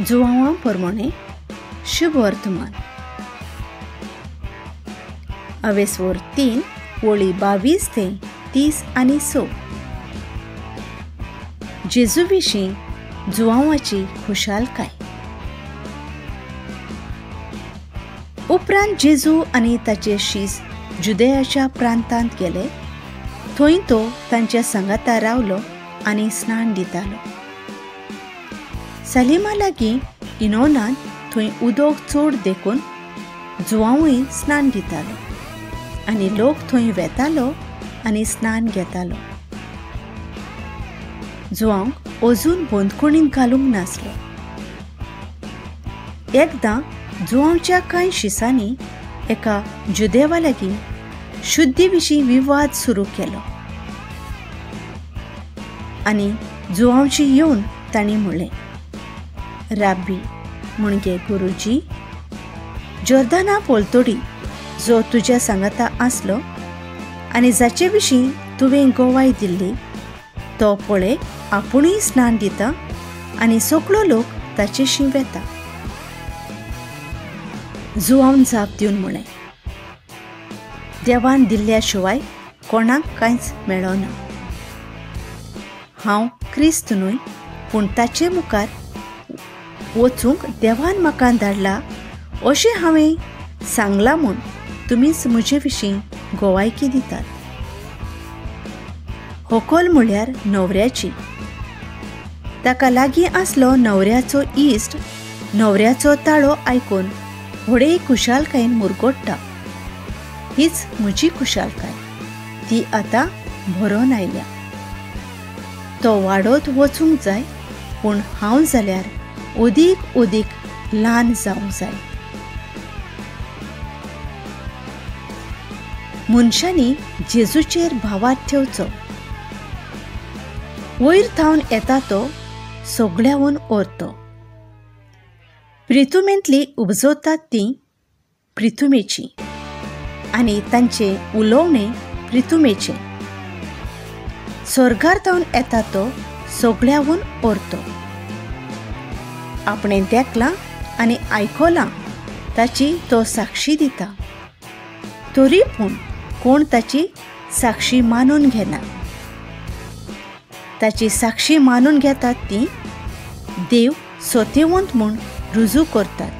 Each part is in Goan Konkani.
जुवांवा प्रमाणे शुभ वर्तमान. अवेस्वोर 3 ओळी 22 ते 30 आनी 6. जेजू विशीं जुवांवाची खुशालकाय. उपरांत जेजू आनी ताचे शीस जुदेयाच्या प्रांतांत गेले. थंय तो तांच्या सांगाता रावलो आनी स्नान दितालो. सलीमा लागीं इनोनान थंय उदक चड देखून जुवांवूय स्नान दितालो आनी लोक थंय वेतालो आनी स्नान घेतालो. जुवांक अजून बंदखणींत घालूंक नासलो. एकदां जुवांच्या कांय शिसांनी एका जुदेवा लागीं शुद्धी विशीं विवाद सुरू केलो आनी जुवांवशी येवन तांणी म्हणलें, राब्बी म्हणजे गुरुजी, जोर्दाना पलतोडी जो तुज्या सांगाता आसलो आनी जाचे विशीं तुवें गोवाय दिल्ली तो पळय आपुणूय स्नान दिता आनी सगळो लोक ताचेशी वेता. जुवान जाप दिवन म्हणलें, देवान दिल्ल्या शिवाय कोणाक कांयच मेळना. हांव क्रिस्त न्हय, पूण ताचे मुखार वचूंक देवान म्हाका धाडला अशें हांवें सांगलां म्हूण तुमीच म्हजे विशीं गोवायकी दितात. होकल म्हळ्यार न्हवऱ्याची. ताका लागीं आसलो न्हवऱ्याचो इश्ट न्हवऱ्याचो ताळो आयकून व्हडे खुशालकायेन मुरगोट्टा. हीच म्हजी खुशालकाय, ती आतां भरोन आयल्या. तो वाडत वचूंक जाय, पूण हांव जाल्यार अदीक अदीक ल्हान जावंक जाय. मनशांनी जेजूचेर भावार्थ ठेवचो. वयर थावन येता तो सगळ्याहून ओरतो. प्रिथुमेंतली उपजवतात ती प्रिथुमेची आनी तांचें उलोवणें प्रिथुमेचें. स्वर्गार थावन येता तो सगळ्याहून ओरतो. आपणें देखलां आनी आयकलां ताची तो साक्षी दिता, तरी पूण कोण ताची साक्षी मानून घेना. ताची साक्षी मानून घेतात ती देव सोतेवंत म्हूण रुजू करतात.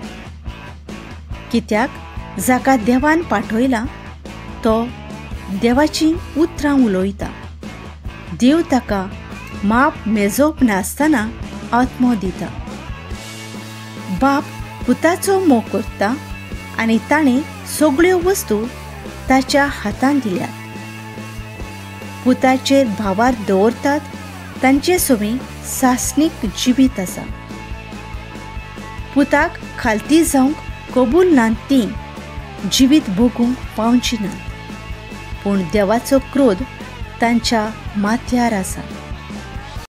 कित्याक जाका देवान पाठयला तो देवाचीं उतरां उलयता. देव ताका माप मेजोवप नासतना आत्मो दिता. बाप पुताचो मोग करता आनी ताणें सगळ्यो वस्तू ताच्या हातांत दिल्यात. पुताचेर भावार दवरतात तांचे सवी सासणीक जिवीत आसा. पुताक खालती जावंक कबूल ना ती जिवीत भोगूंक पावची ना, पूण देवाचो क्रोध तांच्या माथ्यार आसा.